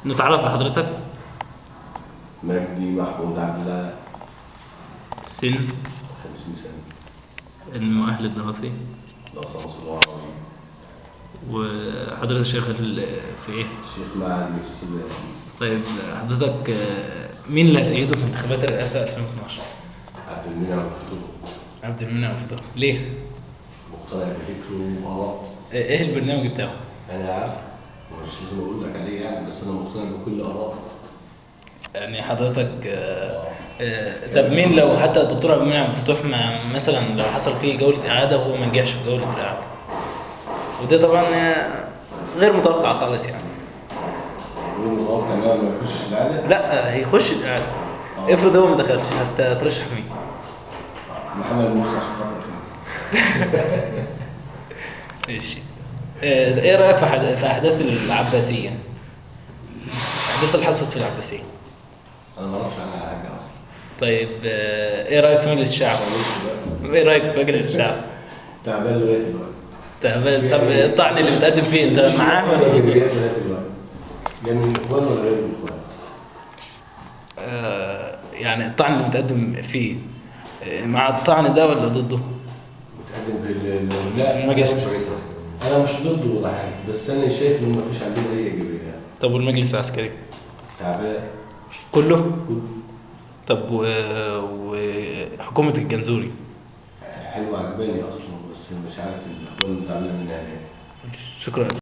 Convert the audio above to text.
نتعرف بحضرتك؟ مجدي محمود عبد الله. السن؟ 50 سنة. المؤهل الدراسي؟ لصنص العربي. وحضرتك شغال في ايه؟ الشيخ معالي السوداني. طيب حضرتك مين اللي هتأيده في انتخابات الرئاسة 2012؟ عبد المنعم مفتوح. عبد المنعم مفتوح، ليه؟ مقتنع بفكره وآراءه. ايه البرنامج بتاعه؟ أنا عارف، مش لازم أقول لك عليه يعني، بس أنا مقتنع بكل آرائه. يعني حضرتك طب مين لو حتى الدكتور عبد المنعم مفتوح مثلا لو حصل فيه جولة إعادة وهو ما نجحش في جولة الإعادة، وده طبعا غير متوقع خالص يعني. غير متوقع إن هو ما يخشش الإعادة؟ لا هيخش الإعادة. افرض هو ما دخلش، هترشح مين؟ محمد مرسي عشان خاطر. ماشي. ايه رأيك في أحداث العباسية؟ الأحداث اللي حصلت في العباسية. أنا ما أعرفش عنها حاجة أصلا. طيب ايه رأيك في مجلس الشعب؟ ايه رأيك في مجلس الشعب؟ تعبان لغاية دلوقتي. تعبان. طب الطعن اللي بتقدم فيه أنت معاه ولا ضده؟ لغاية دلوقتي. لا من الإخوان ولا غير الإخوان؟ يعني الطعن اللي متقدم فيه مع الطعن ده ولا ضده؟ متقدم في لا المجلس. أنا مش ضده ولا حاجة، بس أنا شايف إن مفيش عندنا أي إيجابية. طب والمجلس العسكري؟ تعبان كله؟ طب وحكومة الجنزوري؟ حلوة عجباني أصلا، بس مش عارف الإخوان زعلانين منها ليه. شكرا.